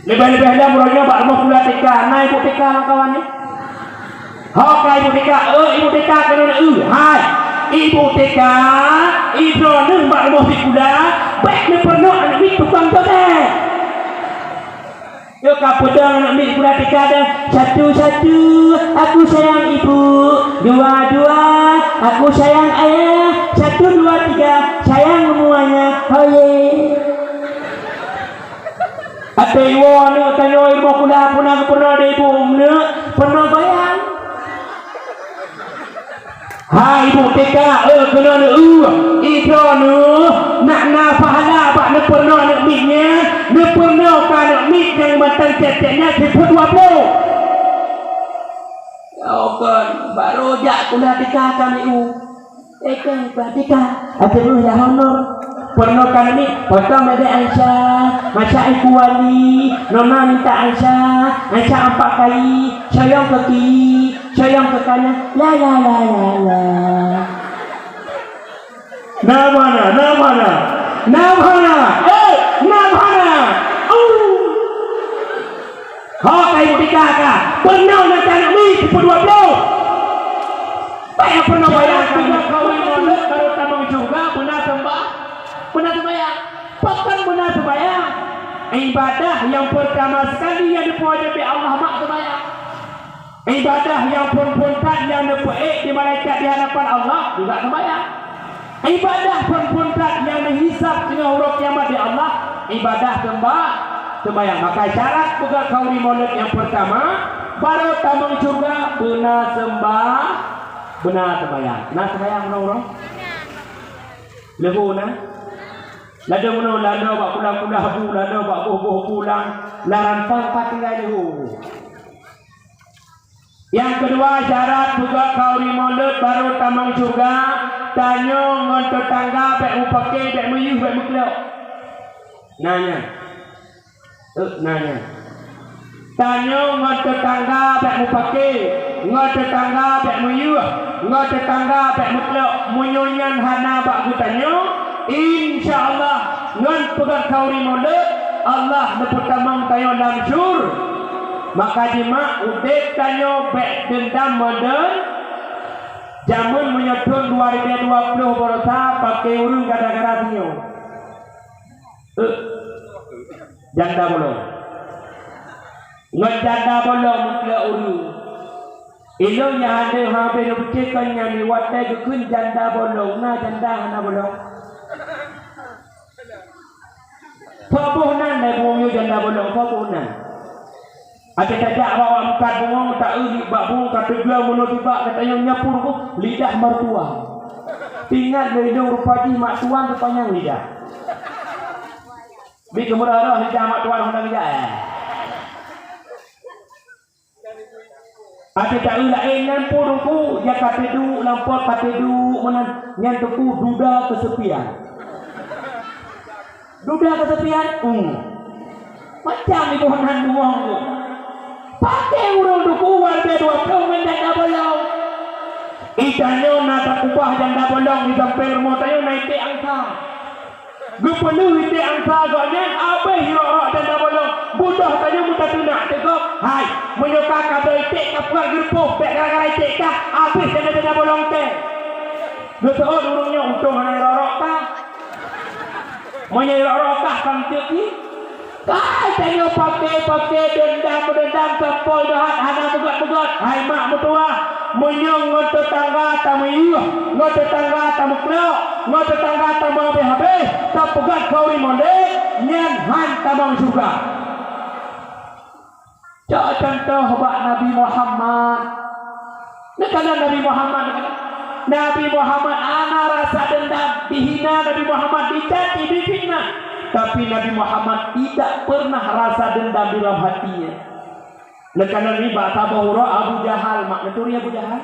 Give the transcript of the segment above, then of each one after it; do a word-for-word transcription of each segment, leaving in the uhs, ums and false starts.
Leubeh-leubeh lom uroe nyoe bak rumoh sikula T K, na ibu T K lam kawan nyoe? Ho ka ibu T K, eh, ibu T K keunoe, eh, hai. Ibu T K, idroeneuh bak rumoh sikula, bèk neupeurunoe aneuk miet tukang joget. Nyoe ka peudong aneuk miet sikula T K dan, "Satu-satu, aku sayang ibu. Dua-dua, aku sayang ayah. Satu, dua, tiga, sayang semuanya. Hoye." Até iwoe aneuk tanyoe i rumoh sikula puna geupeurunoe lé ibu, meuneuk peurunoe goyang. Hai ibu T K, eh, keunoe, eh, idroeneuh nak na pahala bak neupeurunoe aneuk miet nyan, neupeurunoe keu aneuk miet nyang mantong tiep-tiep nyan sifeuet dua ploh. Ya kan, baru jak sikula T K kami u. Eh, kan, sikula T K. Até dulu ya honor. Peurunoe kami, potong bebek Aisyah, masak iku wali, nona minta Aisyah, Aisyah ampak kai, soyong keu kiri, soyong keu kanan, la, la, la, la, la. Na mana? Na mana? Na mana? Eh, na mana? Uh. Ho ka ibu T K ka. Peurunoe na aneuk miet sifeuet dua ploh. Bèk peurunoe goyang. Kawan-kawan, baru tamong syeuruga, beuna seumbah-, beuna seumayang. Pakon beuna seumayang? Ibadah nyang peurtama sekali nyang geupeuwajéb lé Allah mak seumayang. Ibadah nyang phôn-phôn that nyang neupeuék di malaikat di hadapan Allah juga seumayang. Ibadah phôn-phôn that nyang neuhisab singoh uroe kiamat lé Allah, ibadah seumba-, seumayang. Maka syarat peugöt khauri Maulud nyang peurtama, baru tamong syeuruga beuna seumba-, beuna seumayang. Na seumayang meunoe uroe? Leuhô na? Ladôm meunoe, ladôm bak kulang-kulang bu, ladôm bak boh-boh bu lam, lam rantang pat tinggai leuhô. Nyang keudua, syarat peugöt khauri Maulud baru tamong syeuruga, tanyoe ngon teutangga bèk mupake, bèk meuyeuh, bèk meuklok. Na nyan. Eh, na nyan. Tanyoe ngon teutangga bèk mupake, ngon teutangga bèk meuyeuh, ngon teutangga bèk meuklok. Meunyoe nyan hana bak geutanyoe, insya Allah, ngon peugöt khauri Maulud, Allah neupeutamong tanyoe lam syur-, Maka jimak udép tanyoe bèk deundam modern jameun meunyoe thôn dua ribèe dua ploh baroesa paké ureueng gara-gara sinyoe. Eh, janda bolong. Ngon janda bolong meuklok ureueng. Ilôn nyang hana habéh neupeucé kon nyan, watèe geukheun janda bolong, na janda hana bolong. Soe boh nan lé bumoe janda bolong, soe boh nan? Até tajak bak mukat bumoe, ta-eu bak bumoe ka teugleng meunoe tibak, ka tanyong nyan peue, lidah mertua. Ingat lé lôn rupa jih mak tuan teupanyang lidah. Bi keumeurah roh lidah mak tuan hana geujak, eh. Até ta-eu laén nyan peue Teungku, nyang ka teuduek lam pot, ka teuduek meunan, nyan Teungku duda keusepian. Duda keusepian? Hmm. Macam iboh nan bumoe tu. Paké ureueng Teungku watèe dua ploh ngon janda bolong. Ita nyoe na takubah janda bolong di sampéng rumoh tanyoe na iték angsa. Geupeuleueh iték angsa gobnyan, abéh rok-rok janda bolong. Beudôh tanyoe meutateunak teugok. Hai, meunyoe ka, ka beu iték ka peuet geureupôh, bèk gara-gara iték ka, abéh janda-janda bolong teuh. Geuseuôt ureueng nyoe, untông hana rok-rok ka. Meunyoe rok-rok ka, ka meuteuk jih. Kai tanyoe paké-paké deundam-deundam sampoe deuhat hana meugot-meugot. Hai mak meutuwah, meunyoe ngon teutangga tameuyeuh, ngon teutangga tameuklok, ngon teutangga tameuhabéh-habéh, tapeugöt khauri Maulud, nyan han tamong syeuruga. Cok cuntoh bak Nabi Muhammad. Neukalon Nabi Muhammad, Nabi Muhammad hana rasa deundam, dihina Nabi Muhammad, dicaci, difitnah. Tapi Nabi Muhammad tidak pernah rasa dendam di dalam hatinya. Neukalon nibak saboh uroe Abu Jahal, mak neuturi Abu Jahal?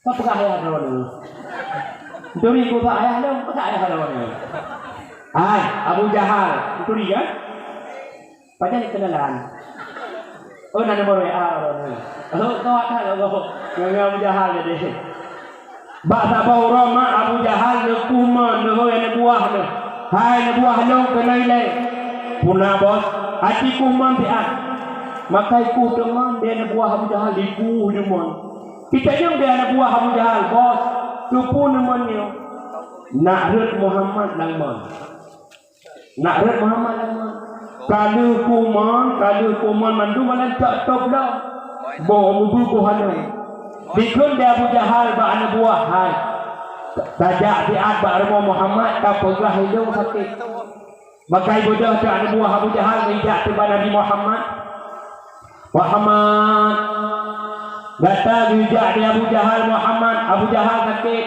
Ka peugah ayah droeneuh. Neuturi ku sa ayah lôn, peugah ayah droeneuh. Hai, Abu Jahal, neuturi kan? Pajan dikenalan. Oh, na nomor W A droeneuh. Oh, kawak that gob. Ngon Abu Jahal jadi. Bak saboh uroe mak Abu Jahal neukuma neuhôi aneuk buah neuh. Hai aneuk buah lôn keunoe ilèe. Peue na, Bos? Aci kuh mon siat. Maka ikuh teuma di aneuk buah Abu Jahal, ikuh di mon. Kita nyang di aneuk buah Abu Jahal, bos, keupeue neumon nyoe? Nak rhot Muhammad lam mon. Nak rhot Muhammad lam mon. Ka lheueh kuh mon, ka lheueh kuh mon mandum malam cok top dah. Boh mubu kuh hana. Dikheun di Abu Jahal bak aneuk buah, hai. Tajak siat bak rumoh Muhammad, ka peugah ilong sakét. Maka ibeudôh teuh aneuk buah Abu Jahal geujak teuh bak Nabi Muhammad. Muhammad, gata geujak di Abu Jahal, Muhammad, Abu Jahal sakét.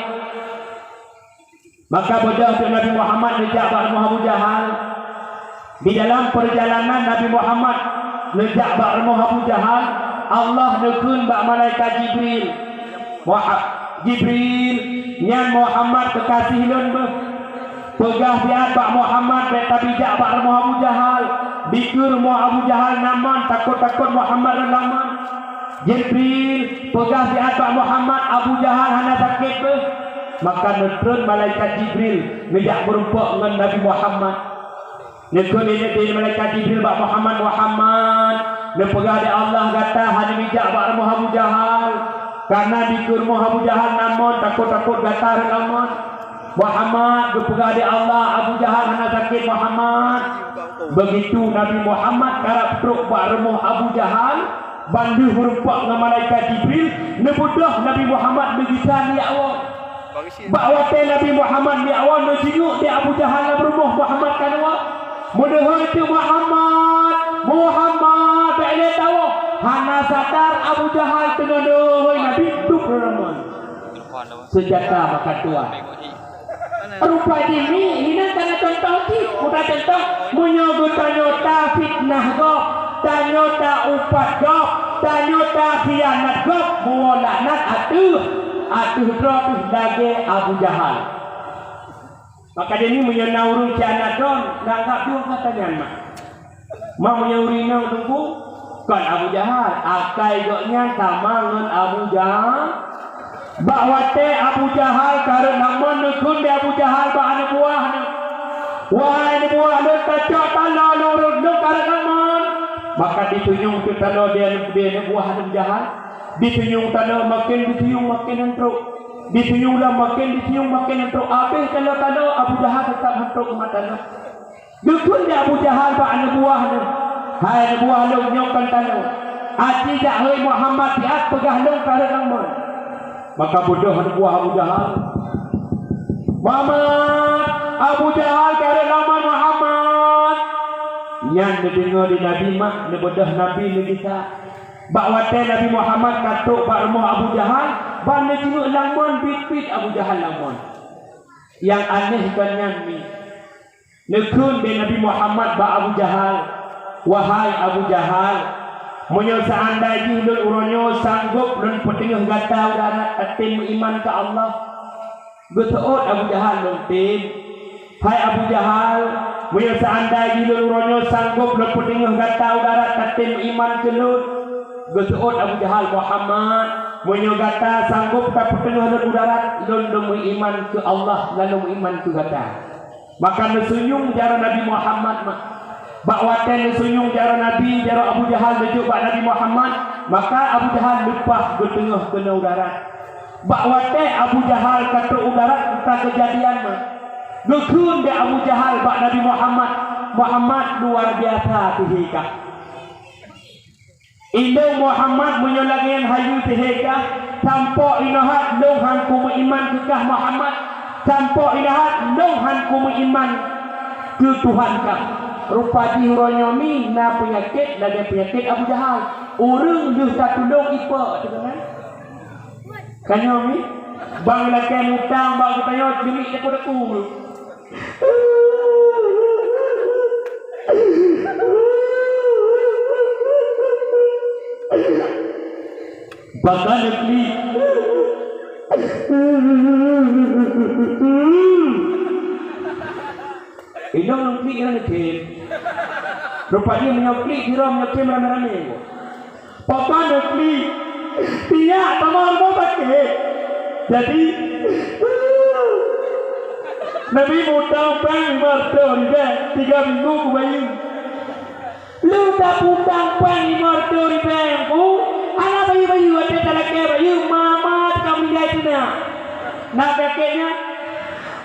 Maka beudôh teuh Nabi Muhammad neujak bak rumoh Abu Jahal. Di dalam peurjalanan Nabi Muhammad neujak bak rumoh Abu Jahal, Allah neukheun bak malaikat Jibril, Muha-, Jibril, nyan Muhammad keukasih lôn beuh. Peugah siat bak Muhammad bèk tabijak bak rumoh Abu Jahal. Dikeue rumoh Abu Jahal na mon, takot-takot Muhammad rhot lam mon. Jibril, peugah siat bak Muhammad, Abu Jahal hana sakét beuh. Maka neutreun malaikat Jibril neujak meurumpok ngon Nabi Muhammad. Neukheun lé, lé malaikat Jibril bak Muhammad, "Muhammad, neupeugah lé Allah gata hana neujak bak rumoh Abu Jahal, kareuna dikeue rumoh Abu Jahal na mon, takot-takot gata rhot lam mon." Muhammad, geupeugah lé Allah, Abu Jahal hana sakét, Muhammad. Begitu Nabi Muhammad karab trok bak rumoh Abu Jahal, ban lheueh meurumpok ngon malaikat Jibril, neubeudôh Nabi Muhammad meugisa neujak woe. Bak watèe Nabi Muhammad neujak woe, neujingeuk di Abu Jahal lam rumoh Muhammad ka neuwoe. Meudeuhôi teuh, "Muhammad, Muhammad, bèk lé tawoe!" Hana sadar Abu Jahal teungoh deuhôi Nabi, dup reureumon. Seunjata makan tuan. Rupa jih mi, inan kana contoh cit. Mudah contoh, meunyoe geutanyoe tafitnah gob, tanyoe taupat gob, tanyoe takhianat gob, meuwoe laknat ateueh, ateueh droe teuh lagèe Abu Jahal. Maka jadi meunyoe na ureueng khianat droe, na anggab dua kata nyan mak. Mak meunyoe ureueng inong teungku, kon Abu Jahal, akai gobnyan sama ngon Abu Jahal. Bak watèe Abu Jahal ka rhot lam mon, neukheun lé Abu Jahal bak aneuk buah neuh, "Wahai aneuk buah lôn, tacok taloe lôn, lôn ka rhot lam mon." Maka ditunyong teuh taloe di aneuk, di aneuk buah Abu Jahal. Ditunyong taloe, maken ditunyong maken han trok. Ditunyong lom maken ditunyong maken han trok. Abéh taloe-taloe, Abu Jahal teutap han trok u mata lôn. Geukheun lé Abu Jahal bak aneuk buah neuh, "Hai aneuk buah lôn, nyoe kon tanoh. Aci jak hôi Muhammad siat peugah lôn ka rhot lam mon." Maka beudôh aneuk buah Abu Jahal, "Muhammad, Abu Jahal ka rhot lam mon, Muhammad!" Nyan neudeungoe lé Nabi mak, neubeudôh Nabi neugisa. Bak watèe Nabi Muhammad ka trok bak rumoh Abu Jahal, ban neujingeuk lam mon, biet-biet Abu Jahal lam mon. Nyang aneh kon nyan mi. Neukheun lé Nabi Muhammad bak Abu Jahal, "Wahai Abu Jahal, meunyoe seuandai jih lôn uroe nyoe sanggôp lôn peuteungoh gata u darat tatem meuiman keu Allah." Geuseuôt Abu Jahal lom tem, "Hai Abu Jahal, meunyoe seuandai jih lôn uroe nyoe sanggôp lôn peuteungoh gata u darat tatem meuiman keu lôn." Geuseuôt Abu Jahal, "Muhammad, meunyoe gata sanggôp tapeuteungoh lôn u darat, lôn lôn meuiman keu Allah, lalu meuiman keu gata." Maka neusunyueng jaroe Nabi Muhammad mak. Bak watèe neusunyueng jaroe Nabi, jaroe Abu Jahal neujok bak Nabi Muhammad, maka Abu Jahal leupah geuteungoh keunoe u darat. Bak watèe Abu Jahal ka trok u darat, ka keujadian mak. Geukheun lé Abu Jahal bak Nabi Muhammad, "Muhammad, luar biasa teuhé kah. Ilôn Muhammad meunyoe lagèe nyan hayeue teuhé kah, sampoe inoe hat lôn han kumeuiman keu kah Muhammad, sampoe inoe hat lôn han kumeuiman keu Tuhan kah." Rupa jih uroe nyoe mi na peunyakét lagèe peunyakét Abu Jahal. Ureueng lheueh tatulông ipe teuh keunan. Tanyoe mi, bang lakèe mutang bak geutanyoe demi deku-deku. Baka neuklik. Inong neuklik nyan neukhem. Rupa jih meunyoe klik sidroe meunyoe khem ramé-ramé. Papa neuklik, tiyak tamong rumoh sakét. Jadi, Nabi mutang péng lima reutôh ribèe, tiga minggu kubayeue. Putang péng limong reutôh ribèe Teungku, hana bayeue-bayeue, watèe talakèe bayeue, mama teuka meuninggai teunak. Na peunyakét nyan?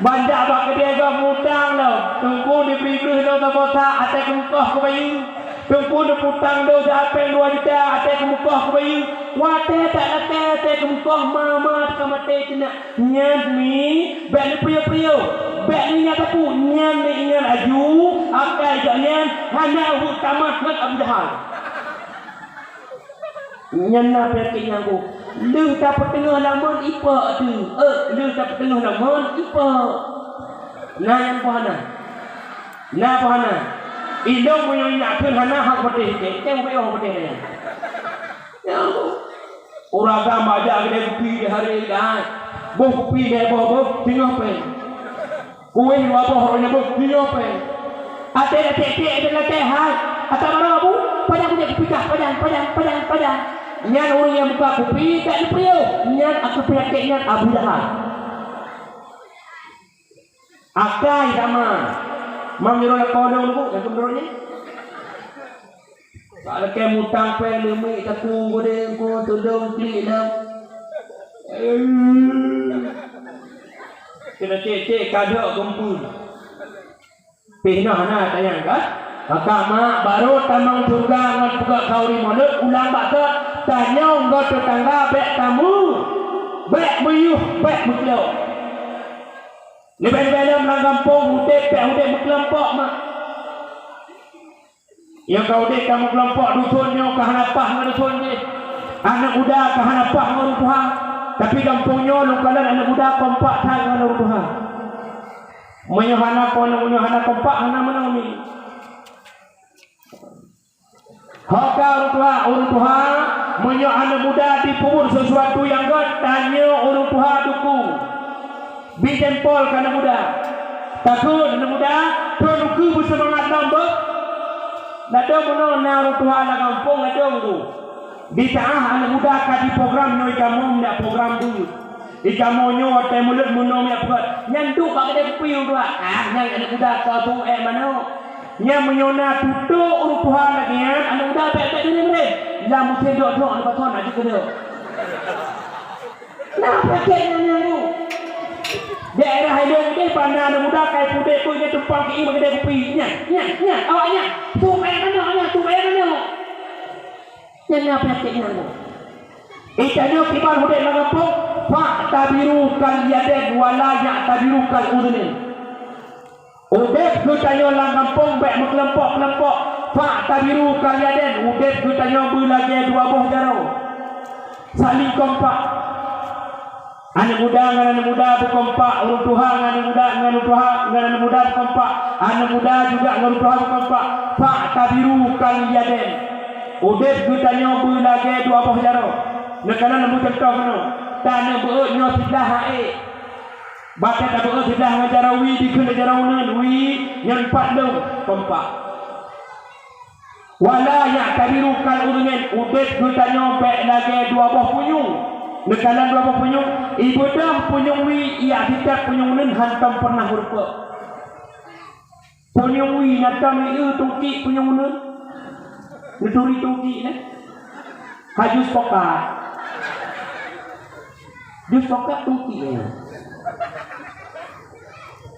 Banyak bak keudè gob mutang lom. Teungku neubri breuh lom saboh sak, até keumeukoh keu bayeue. Teungku neuputang dôh siat péng dua juta, até keumeukoh keu bayeue. Watèe talakèe, até keumeukoh, mama teuka maté teunak. Nyan mi, bèk neupeuyeuh-peuyeuh, bèk neuingat sapeue, nyan neuingat laju, akai geuh nyan hana ubeut tamah ngon Abu Jahal. Nyan na peunyakét nyang boh. Lheueh tapeuteungoh lamon ipa tu, eh, lheueh tapeuteungoh lamon ipa. Na nyang boh hana. Na boh hana. Indong meunyoe nyak kheun hana hak peudeh, teng, teng ubé boh peudeh nyan. Ya Allah. Ureueng agam bajak geude kupi di hari dan boh kupi deh boh boh singoh péng. Kueh dua boh roh nyebut singoh péng. Até até até até até hai. Ata baroe bu, padang kupi kah, padang, padang, padang, padang. Nyan ureueng nyang buka kupi tak dipeuyeuh. Nyan aku penyakit nyan Abu Jahal. Akai sama. Mam nyuruh lakoe dong dulu, nyang keudroe nyan. Bak lakèe mutang péng leumik saku gudeng ku tudong klik lam. Kena cek-cek kadok geumpun. Pih noh hana tanyang kan? Maka mak baru tamong syurga ngon peugah khauri mulod ulang bak gèt. Tanyong gèt tetangga bèk tamu. Bèk meuyuh, bèk meuklok. Leubeh-leubeh lom lam gampông udép bèk udép meukelompok mak. Nyang ka udép ka meukelompok, dusun nyoe ka hana paih ngon dusun jih. Aneuk muda ka hana paih ngon ureueng tuha. Tapi gampông nyoe lôn kalon aneuk muda kompak that ngon ureueng tuha. Meunyoe hana kon, meunyoe hana kompak, hana meunoe mi. Ho ka ureueng tuha, ureueng tuha, meunyoe aneuk muda jipeubuet sisuatu nyang gèt, tanyoe ureueng tuha dukung. Bi jempol keu aneuk muda. Takheun aneuk muda, thon ukeue beuseumangat lom beuh. Ladôm meunoe na ureueng tuha lam gampông ladôm tu. Di teu'ah aneuk muda ka jiprogram nyoe kamoe nyak program beuh. Di kamoe nyoe watèe mulod meunoe nyak peugah. Nyan duek bak keudè kupi ureueng tuha. Ah, nyan aneuk muda ka tu'oh èk manok. Nyan meunyoe na tutoe ureueng tuha lagèe nyan, aneuk muda bèk-bèk deungon mirém. Lam musim dok-dok aneuk pason na jikeudok. Na pakèk nyan nyang bu. Daerah ilôn deh banda aneuk muda kai pudek pun dia tumpang keu ié bak keudè kupi. Nyan, nyan, nyan, awak nyan. Tumpang manok nyan, tumpang manok. Nyan na pakèk nyan bu. Ita nyoe kiban udép lam gampông, fa'tabiru kal yadain wala ya'tabiru kal udhunain. Udép geutanyoe lam gampông bèk meukelompok-kelompok. Fa'tabiru kal yadain, udép geutanyoe beulagèe dua boh jaroe. Saling kompak. Aneuk muda ngon aneuk muda beukompak, ureueng tuha ngon aneuk muda, ngon ureueng tuha ngon aneuk muda beukompak, aneuk muda juga ngon ureueng tuha beukompak. Fa'tabiru kal yadain. Udép geutanyoe beulagèe dua boh jaroe. Neukalon lôn bri cuntoh keunoe, taneuk beuet nyoe siblah ha'ék. Batèe tabeuet siblah ngon jaroe wie, dikheun lé jaroe uneun, wie nyan pat lôn, kompak. Wala ya'tabiru kal udhunain, udép geutanyoe bèk lagèe dua boh punyueng. Neukalon dua boh punyueng, ibeudôh punyueng wie, iyak sitét punyueng uneun hantom peureunah meurumpok. Punyueng wie na tom ié tungki punyueng uneun. Neuturi tungki nyan. Haju sepakat. Jus sepakat tungki nyan.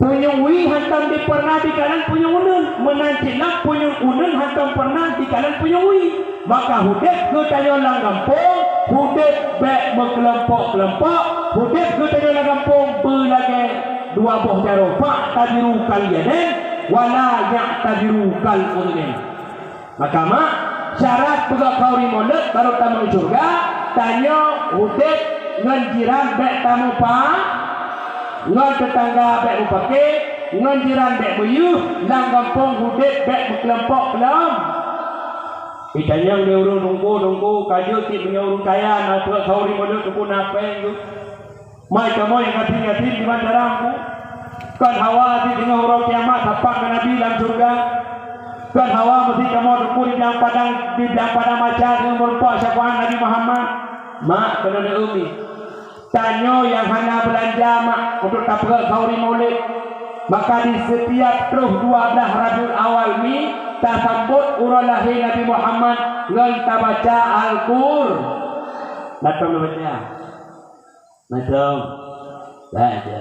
Punyueng wie hantom dipeureunah dikalon punyueng uneun. Meunan cit lom punyueng uneun hantom peureunah dikalon punyueng wie. Maka udép geutanyoe lam gampông, udép bèk meukelompok-kelompok, udép geutanyoe lam gampông beulagèe dua boh jaroe, fa'tabiru kal yadain, wala ya'tabiru kal udhunain. Maka mak, syarat peugah khauri mulod baru tamong syeuruga, tanyoe udép ngon jiran bèk tameupa, ngon teutangga bèk meupaké, ngon jiran bèk meuyuh, lam gampông udép bèk meukelompok-keulom. Itanyong lé ureueng teungku, teungku, ka jeuet cit meunyoe ureueng kaya na peuet khauri mulod teungku na péng geuh. Mai kamoe nyang gasien-gasien di bantaran ku. Kon hawa cit teungoh uroe kiamat sapat ngon Nabi lam syeuruga. Kon hawa meusi kamoe teungku di blang padang, di blang padang mahsyar teungoh meurumpok syafa'at Nabi Muhammad. Mak, keuneuk neueu mi. Tanyoe nyang hana beulanja mak untuk tapeuet khauri mulod. Maka di setiap troh dua blah Rabiul Awal nyoe tasambot uroe lahé Nabi Muhammad ngon tabaca Al-Qur-, na tom neubaca? Na tom? Baca.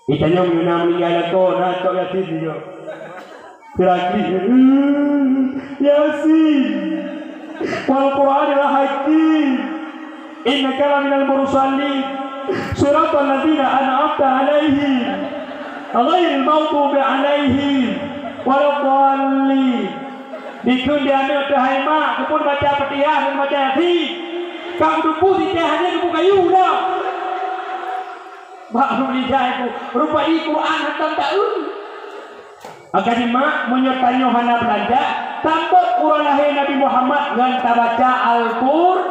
Di tanyoe meunyoe na meuninggai lakoe, na cok Yasin di nyoe. Gerak klik. Yasin. Wal Qur'anil Hakim. Innaka laminal mursalin. Siratal ladzina an'amta 'alaihim. Ghairil maghdubi 'alaihim waladdallin. Dikheun di aneuk teuh, "Hai mak, keupeue baca Fatihah ngon baca Yasin? Ka kuteupue sitée hana geupeukayu dah." Bak meuninggai ku, rupa jih Quran hantom taeu. Maka nyoe, meunyoe tanyoe hana beulanja, sambot uroe lahé Nabi Muhammad ngon tabaca Al-Qur-,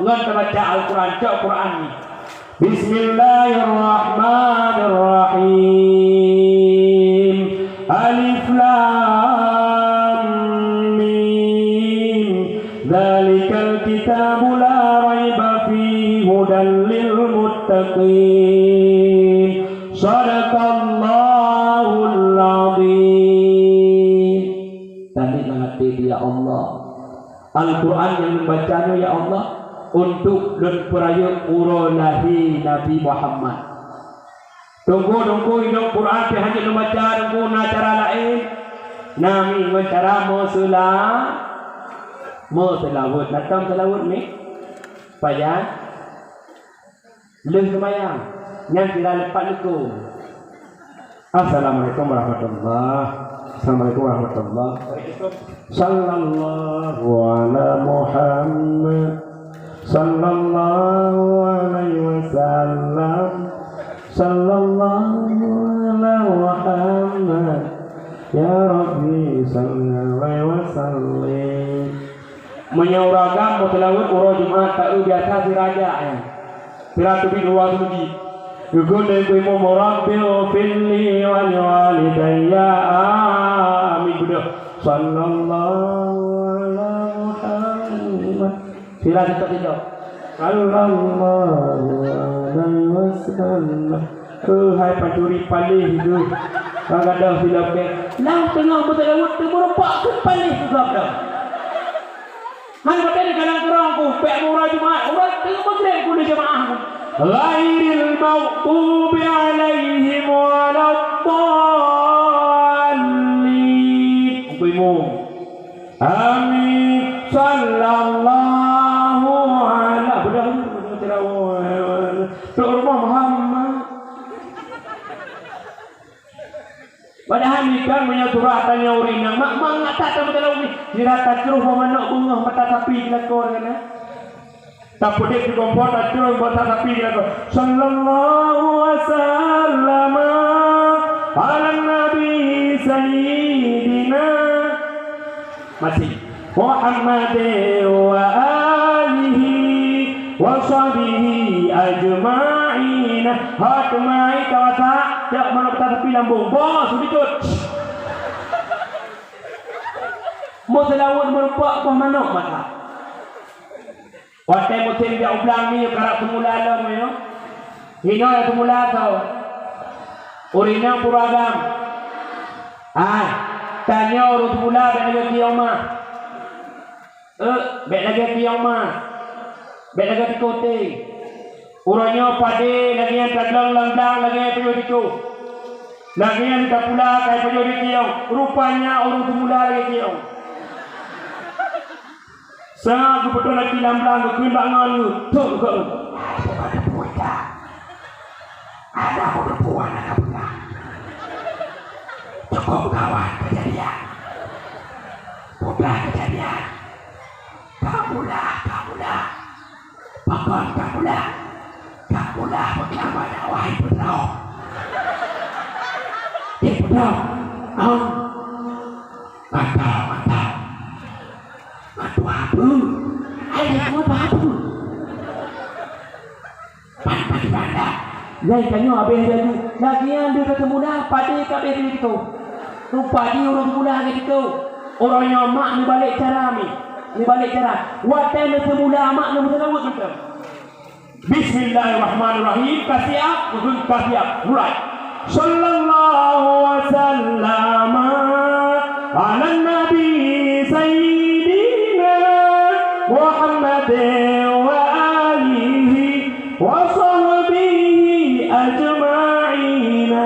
ngon tabaca Al-Quran, cok Quran nyoe. Bismillahirrahmanirrahim. Alif Lam Mim. Dzalikal kitabu la raiba fihi hudan lil muttaqin. Shadaqallahul adzim. Tadi mengatakan, "Ya Allah, Al-Quran nyang lôn baca nyoe, ya Allah, untuk lôn peurayeuk uroe lahé Nabi Muhammad." Teungku, teungku, inong Quran pih hana lôn baca, teungku, na cara laén. Na mi ngon cara meuseula-, meuseulaweuet. Na tom seulaweuet mi? Pajan? Lheueh seumayang, nyan sira leupah leuko. Assalamualaikum warahmatullah. Assalamualaikum warahmatullah. Sallallahu ala Muhammad. Sallallahu alaihi wasallam. Sallallahu ala Muhammad. Ya Rabbi, salli alaihi wasallim. Meunyoe ureueng agam meuseulaweuet uroe Jumat, taeu biasa sira jak nyan. Sira teubiet luwa sugi. Geukheun lé Teungku Imum, "Rabbighfirli wa liwalidayya." Amin. Beudôh. Sallallahu ala Muhammad. Sira sitok-sitok. Sallallahu alaihi wasallam. Keuhai pancuri paléh geuh. Ka gadôh silop keu. Lam teungoh meuseulaweuet teumeurumpok keu paléh geuh. Hana watèe di kalang keurong ku, bèk meuuroe Jumat, uroe teungoh maghrib ku di jeumaáh ku. Ghairil maghdubi alaihim waladdallin. Teungku Imum. Amin. Sallallahu ala, beudôh, beudôh, beudôh, beudôh. Trôk rumoh Muhammad. Padahai nyan kan meunyoe surah tanyoe ureueng inong, mak, mak, ngat that tameuteulông nyoe. Sira tacroh boh manok beungoh mata sapi di lakoe nyan, eh. Tapeudép di kompor, tacroh mata sapi di lakoe. Sallallahu wasallama ala nabi sayyidina. Masih. Muhammadin wa alihi wa sahbihi ajma'in. Hot mai ka masak, jak manok tatapi lambung. Bos, beutôi. Meuseulaweuet meurumpok boh manok masak. Watèe musém jak u blang nyoe karap teumula lom nyoe. Hinoe teumula soe? Ureueng inong pura agam. Ai, tanyoe ureueng teumula bèk lagèe kiyong ma. Euk, bèk lagèe kiyong ma. Bèk lagèe tikoh teng. Uroe nyoe padé lagèe nyan taglong lam blang lagèe pajoh tikoh. Lagèe nyan tapula kai pajoh di kiyong. Rupanya ureueng teumula lagèe kiyong. Sa geupeutron api lam blang geukheun bak ngon geuh, "Trôk geuh!" Hana meuteupue, hana meuteupue hana ka peugah. Cukôp gawat keujadian. Peugah keujadian. Ka mula, ka mula. Pakon ka mula? Ka mula peukeulawa dakwah ipeudroe. Ipeudroe. Oh. Mantap, mantap. Mantap apa? Hai, mantap apa? Pan, pan, pan, pan. Nyai tanyoe habéh laju. Lagèe nyan deuh ka teumula, padé ka habéh laju. Rupa jih ureueng teumula lagèe nyan. Uroe nyoe mak neubalek cara mi. Neubalek cara. Watèe neuteumula mak neumeuseulaweuet mantong. Bismillahirrahmanirrahim. Ka siap? Ka siap. Mulai. Sallallahu wasallam ala nabi sayyidina Muhammad wa alihi wa sahbihi ajma'ina.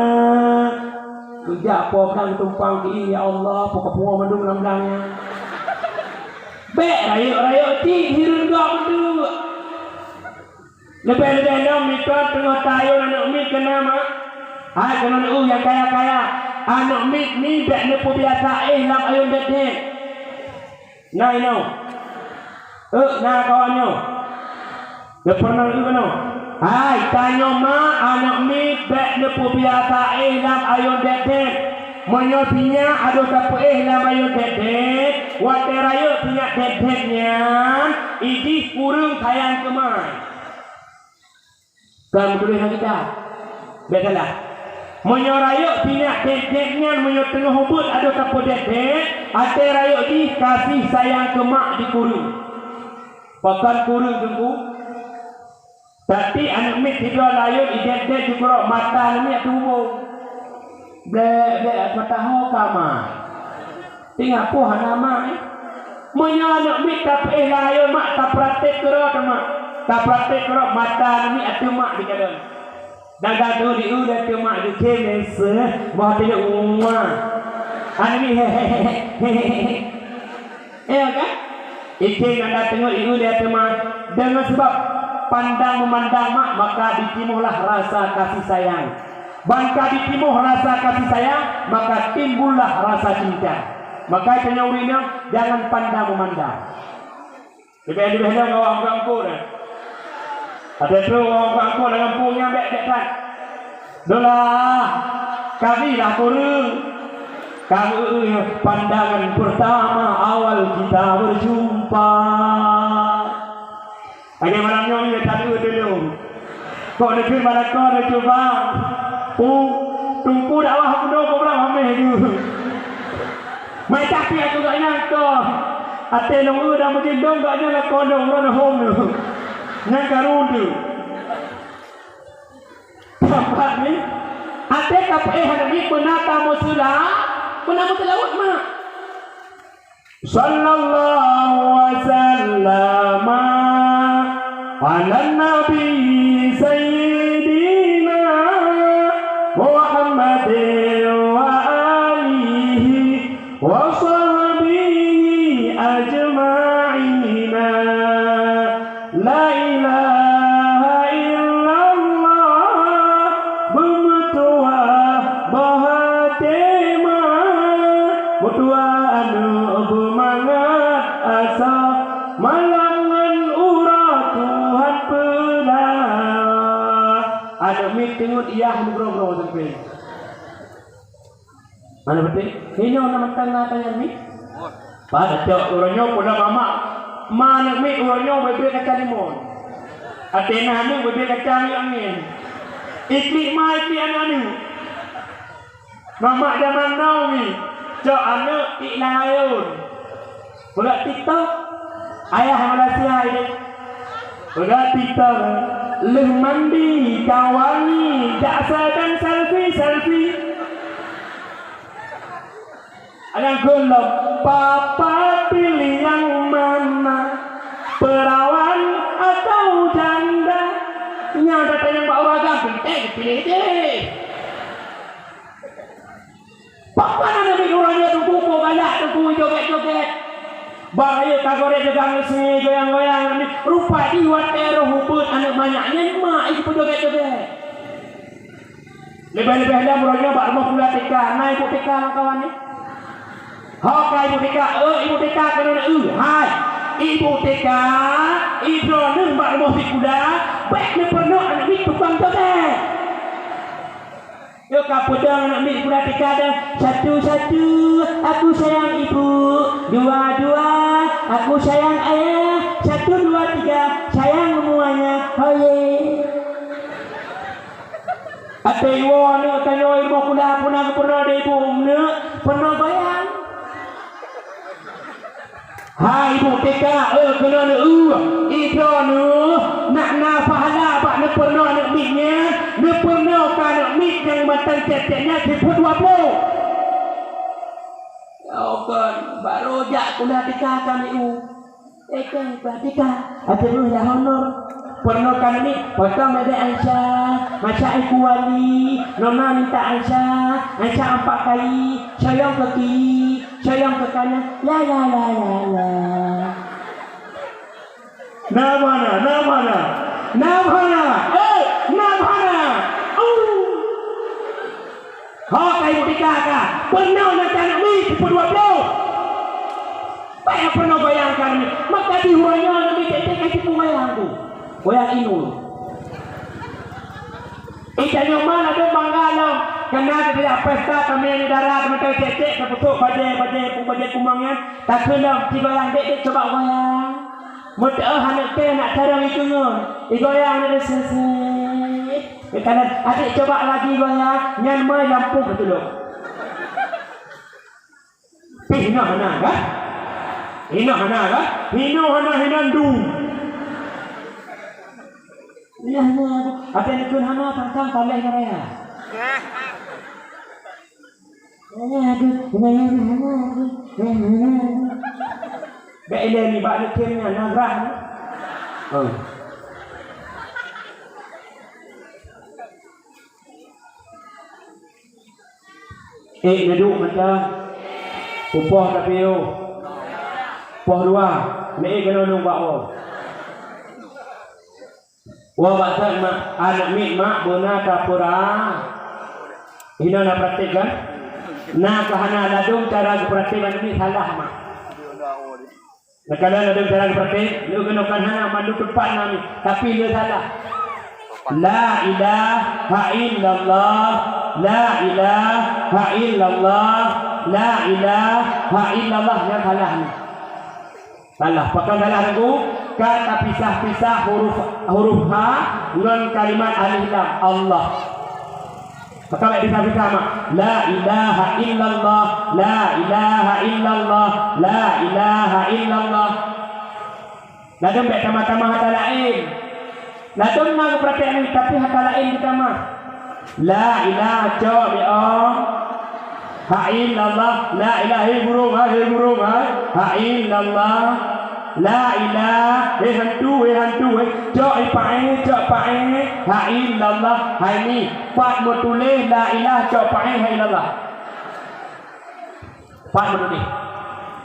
Keujak po kang tumpang di, ya Allah, po kapungo mandum lam blang nyan. Bèk rayeuk-rayeuk cit hireuen gob beudeuek. Leubeh-leubeh lom meutuan teungoh tayue aneuk miet keu na mak. Hai keunoe nyang kaya-kaya, aneuk miet ni bèk neupeubiasa éh lam ayôn dèt-dèt. Na inoe. Euk na kawan nyoe. Neupeurunoe eu keunoe. Hai tanyoe mak, aneuk miet bèk neupeubiasa éh lam ayôn dèt-dèt. Meunyoe sinyak adoh tapeuéh lam ayôn dèt-dèt, watèe rayeuk sinyak dèt-dèt nyan, idih kureueng sayang keu mak. Ka meutuléh lam kitab. Bèk salah. Meunyoe rayeuk sinyak dèt-dèt nyan meunyoe teungoh ubeuet adoh tapeudèt-dèt, até rayeuk jih kasih sayang keu mak jikureueng. Pakon kureueng teungku? Tapi aneuk miet sidroe layôn idèt-dèt jikurok mata aneuk miet ateueh bubông. Blèk-blèk mata ho ka mak. Teungoh poh hana mak, eh. Meunyoe aneuk miet tapeuéh layôn mak, tapraktek keudroe teuma. Tapraktek keudroe mata aneuk miet ateueh mak dikalon. Dan gadu di u dan teuma di khem ese, bah teunyok uma. Aneuk miet hehehe. Iya kan? Ikeng gata teungoh ieu lé teuma, deungon sabab pandang meumandang mak, maka jitimohlah rasa kasih sayang. Ban ka jitimoh rasa kasih sayang, maka timbullah rasa cinta. Maka tanyoe ureueng inong jangan pandang meumandang. Leubeh-leubeh lom awak angkot-angkot, eh. Ada tu orang kampung dalam punya bek-bek kan. Dolah, kami lah kurung. Kami pandangan pertama awal kita berjumpa. Lagi malam nyoe ya tak dulu. Kok negeri mana kau nak cuba? Pu, tungku dakwah aku dong kau berapa meh tu. Mai tapi aku gak nyangka. Até nong eu dah mungkin dong gak nyang lah kondong rona hom tu. Nyang karu tu. Tampak ni. Até ka payah ni beuna tamu sula, beuna meuteulaweuet mak. Sallallahu wasallam ala nabi sayyidina Muhammadin wa alihi wa sahbihi ajma'ina. La ilaha illallah, beumeutuwah bah até ma, meutuwah aneuk beumangat asa, malam ngon uroe Tuhan peula. Aneuk miet teungeut yah meugroe-groe sampoe. Mana beutôi? Inoe na mantong na tanyan mi? Pada cok uroe nyoe peue mamak. Ma aneuk miet uroe nyoe bèe-bèe kaca limon. Até na aneuk bèe-bèe kaca miyueb angén. Iklik ma iklik aneuk-aneuk. Mamak jaman now mi. Cok aneuk tik layôn. Peugah TikTok, ayah Malaysia ini. Peugah TikTok, leuh mandi ka wangi, jak sedang selfie-selfie. Alang kulom, papa pilih yang mana? Perawan atau janda? Nyan datang yang bak uragam, pilih, eh, pilih je. Pakon aneuk miet uroe nyoe teungku, po galak teungku jogét-jogét. Bak rayeuk ka gorét jeugang ngon singé goyang-goyang, rupa jih watèe roh ubeuet aneuk manyak nyan mak jih peujogét-jogét. Leubeh-leubeh lom uroe nyoe bak rumoh sikula TK, na ibu TK lam kawan nyoe? Ho ka ibu TK, eu ibu TK keunoe eu, hai. Ibu TK, idroe neuh bak rumoh sikula, bèk neupeurunoe aneuk miet tukang jogét. Yôh ka peudong aneuk miet sikula TK dan, satu-satu, aku sayang ibu. Dua-dua, aku sayang ayah. Satu, dua, tiga, sayang semuanya. Hoye. Até iwoe aneuk tanyoe i rumoh sikula puna geupeurunoe lé ibu, neuk peurunoe goyang. Hai ibu TK, eu keunoe eu, idroe neuh nak na pahala Peurunoe aneuk miet nyan, neupeurunoe keu aneuk miet nyang mantong cék-cék nyan sifeuet dua ploh. Oh kon, barô jak kuliah tika keu aneuk miet. Eh, kan, kuliah tika. Até dulu ya honor. Peurunoe keu aneuk miet, potong bebek Aisyah, masak iku wali, nona minta Aisyah, Aisyah ampak kayi, soyong keu kiri, soyong keu kanan, la, la, la, la, la. Na mana? Na mana? Na mana? Eh, na mana? Uh. Ho, kai merdeka ka. Peurunoe nyang aneuk miet sifeuet dua ploh. Bèk peurunoe goyang keu aneuk miet. Maka di uroe nyoe aneuk miet cék-cék ka jipeugoyang tu. Goyang inong. Ih, tanyoe ma ladôm bangga lom. Kana geujak pesta kami di darat, meutai cék-cék, tapeusok bajèe, bajèe, bajèe kumang nyan. Takheun lom, sigoyang dek-dek coba goyang. Meuteu'oh aneuk kèe nak carông ikeungon, igoyang lé seuséh. Kadang, "Adek, coba lagi goyang," nyan mai lampôh geutulông. Pih hinoe hana, kan? Hinoe hana, kan? Hinoe hana, hinan du. Iya, hana. Adek neukheun hana, tang-tang paléh na raya. Bèk ilèe nibak leucen nyan, na grah nyan. Oh. Eh, neuduek mantong. Pupoh tapiôh. Poh dua. Meu'ék keunoe nunggu bak woe. Woe bak that mak, aneuk miet mak beuna tapeura. Hinoe na praktek kan? Na keu hana ladôm cara geupraktek aneuk miet salah mak. Neukalon ladôm cara geupraktek, lheuh keunoe kan hana mandum teumpat na miet, tapi le salah. La ilaha illallah, la ilaha illallah, la ilaha illallah, nyan salah ni. Salah. Pakon salah Teungku? Ka tapisah-pisah huruf, huruf ha ngon kalimat alif lam. Allah. Maka bèk pisah-pisah mak. La ilaha illallah, la ilaha illallah, la ilaha illallah. Ladôm bèk tamah-tamah ata laén. Ladôm na geupraktek nyan, tapi ata laén geutamah. La ilaha cok di ong. Ha illallah. La ilaha, hei burông hai, hei burông hai. Ha illallah. La ilaha, hei hantu, hei hantu, hei. Cok i paéh, cok paéh. Ha illallah. Hai ni, pat meutuléh la ilaha cok paéh, ha illallah. Pat meutuléh.